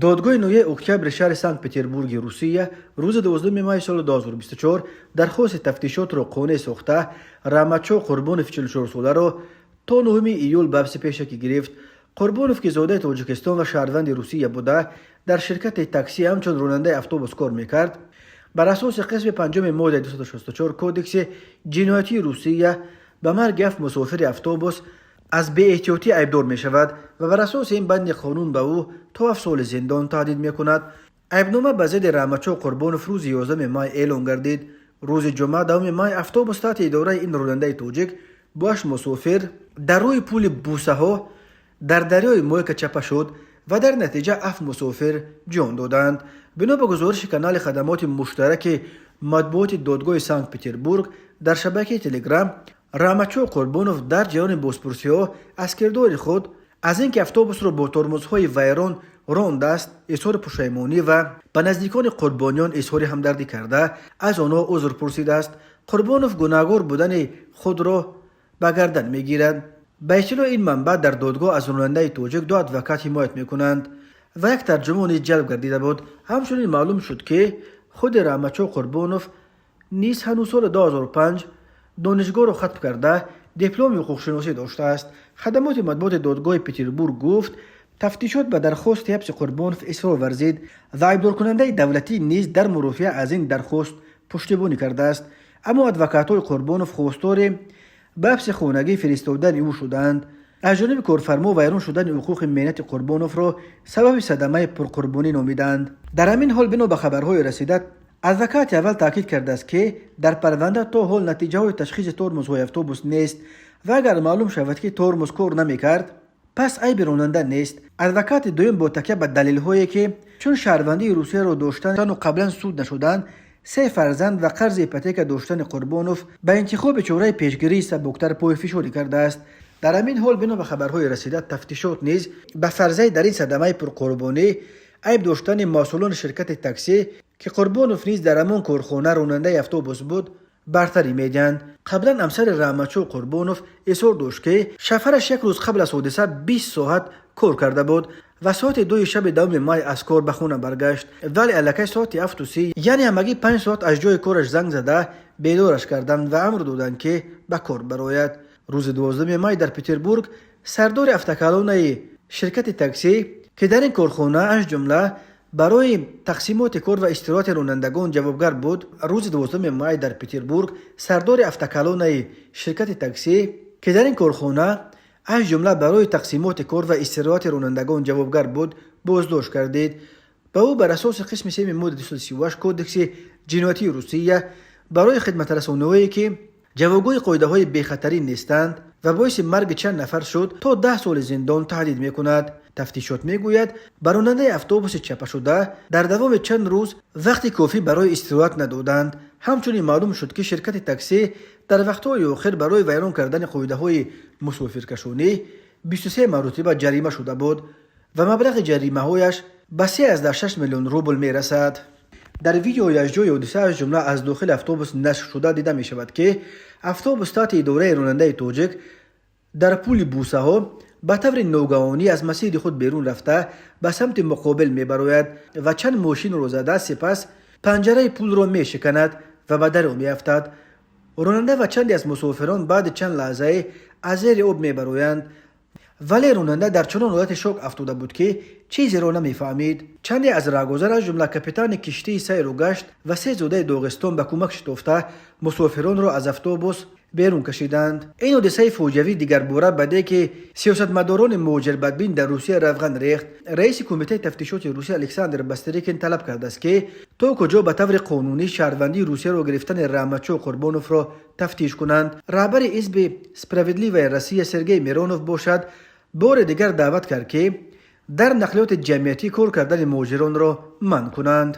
Додгоҳи ноҳияи Октябри шаҳри Санкт-Петербурги Русия рӯзи 12 майи соли 2024 дархости тафтишотро қонеъ сохта, Раҳматшоҳ Қурбонов, 44-соларо то 9 июл ба ҳабси пешакӣ гирифт. Қурбонов, ки зодаи Тоҷикистон ва шаҳрванди Русия буда, дар ширкати таксӣ ҳамчун ронандаи автобус кор мекард, бар асоси қисми панҷуми моддаи 264 Кодекси ҷиноятии Русия ба марги ҳафт мусофири автобус аз беэҳтиётӣ айбдор мешавад ва бар асоси ин банди қонун ба ӯ то 7 соли зиндон таҳдид мекунад. Айбнома ба зидди Раҳматшоҳ Қурбонов рӯзи 11 май эълон гардид. Рӯзи ҷумъа, 10 май, автобус таҳти идораи ин ронандаи тоҷик бо ҳашт мусофир дар рӯи пули Бусаҳо дар дарёи Мойка чапа шуд ва дар натиҷа ҳафт мусофир ҷон доданд. Бино ба гузориши канали хадамоти муштараки матбуоти додгоҳи Санкт Петербург дар шабакаи Телеграм, Раҳматшоҳ Қурбонов дар ҷараёни бозпурсиҳо аз кирдори худ, аз ин ки автобусро бо тормозҳои вайрон рондааст, изҳори пушаймонӣ ва ба наздикони қурбониён изҳори ҳамдардӣ карда, аз онҳо узр пурсидааст. Қурбонов гунаҳгор будани худро ба гардан мегирад. Ба иттилои ин манбаъ, дар додгоҳ аз ронандаи тоҷик ду адвокат ҳимоят мекунанд ва як тарҷумон низ ҷалб гардида буд. Ҳамчунин маълум шуд, ки худи Раҳматшоҳ Қурбонов низ ҳанӯз соли 2005 донишгоҳро хатм карда, дипломи ҳуқуқшиносӣ доштааст. Хадамоти матбуоти додгоҳи Петербург гуфт, тафтишот ба дархости ҳабси Қурбонов исрор варзид ва айбдоркунандаи давлатӣ низ дар мурофиа аз ин дархост пуштибонӣ кардааст, аммо адвокатҳои Қурбонов хостори ба ҳабси хонагӣ фиристодани ӯ шуданд. Аз ҷониби корфармо вайрон шудани ҳуқуқи меҳнати Қурбоновро сабаби садамаи пурқурбонӣ номиданд. Дар ҳамин ҳол, бино ба хабарҳои расида, адвокати аввал таъкид кардааст, ки дар парванда то ҳол натиҷаҳои ташхиси тормозҳои автобус нест ва агар маълум шавад, ки тормоз кор намекард, пас айби ронанда нест. Адвокати дуюм бо такя ба далелҳое, ки чун шаҳрвандии Русияро доштану қаблан суд нашудан, се фарзанд ва қарзи ипотека доштани Қурбонов, ба интихоби чораи пешгирии сабуктар пойфишорӣ кардааст. Дар ҳамин ҳол, бино ба хабарҳои расида, тафтишот низ ба фарзаи дар ин садамаи пурқурбонӣ айб доштани масъулони ширкати таксӣ, ки Қурбонов низ дар ҳамон корхона ронандаи автобус буд, бартарӣ медиҳанд. Қаблан ҳамсари Раҳматшоҳ Қурбонов изҳор дошт, ки шавҳараш як рӯз қабл аз ҳодиса 20 соат кор карда буд ва соати 2-и шаби 10 май аз кор ба хона баргашт, вале аллакай соати 7:30, яъне ҳамагӣ 5 соат аз ҷои кораш занг зада бедораш карданд ва амр доданд, ки ба кор барояд. Рӯзи 12 май дар Петербург сардори автоколоннаи ширкати таксӣ, ки дар ин корхона аз ҷумла барои тақсимоти кор ва истироҳати ронандагон ҷавобгар буд, рӯзи 12 май дар Петербург сардори автоколоннаи ширкати таксӣ, ки дар ин корхона аз ҷумла барои тақсимоти кор ва истироҳати ронандагон ҷавобгар буд, боздошт гардид. Ба ӯ бар асоси қисми семи моддаи 238 Кодекси ҷиноятии Русия барои хидматрасониҳое, ки ҷавобгӯи қоидаҳои бехатарӣ нестанд ва боиси марги чанд нафар шуд, то 10 соли зиндон таҳдид мекунад. Тафтишот мегӯяд, ба ронандаи автобуси чапашуда дар давоми чанд рӯз вақти кофӣ барои истироҳат надоданд. Ҳамчунин маълум шуд, ки ширкати таксӣ дар вақтҳои охир барои вайрон кардани қоидаҳои мусофиркашонӣ 23 маротиба ҷарима шуда буд ва маблағи ҷаримаҳояш ба 3,6 миллион рубл мерасад. Дар видеои аз ҷои ҳодиса, аз ҷумла аз дохили автобус нашршуда, дида мешавад, ки автобус таҳти идораи ронандаи тоҷик дар пули Бусаҳо ба таври ногаҳонӣ аз масири худ берун рафта, ба самти муқобил мебарояд ва чанд мошинро зада, сипас панҷараи пулро мешиканад ва ба дарё меафтад. Ронанда ва чанде аз мусофирон баъди чанд лаҳзае аз зери об мебароянд, вале ронанда дар чунон ҳолати шок афтода буд, ки чизеро намефаҳмид. Чанде аз раҳгузар, аз ҷумла капитани киштии сайру гашт ва се зодаи Доғистон, ба кӯмак шитофта, мусофиронро аз автобус берун кашиданд. Ин ҳодисаи фоҷиавӣ дигарбора ба деки сиёсатмадорони муҳоҷирбадбин дар Русия равған рехт. Раиси Кумитаи тафтишоти Русия Александр Бастрикин талаб кардааст, ки то куҷо ба таври қонунӣ шаҳрвандии Русияро гирифтани Раҳматшоҳ Қурбоновро тафтиш кунанд. Раҳбари ҳизби «Справедливая Россия» Сергей Миронов бошад, бори дигар даъват кард, ки дар нақлиёти ҷамъиятӣ кор кардани муҳоҷиронро манъ кунанд.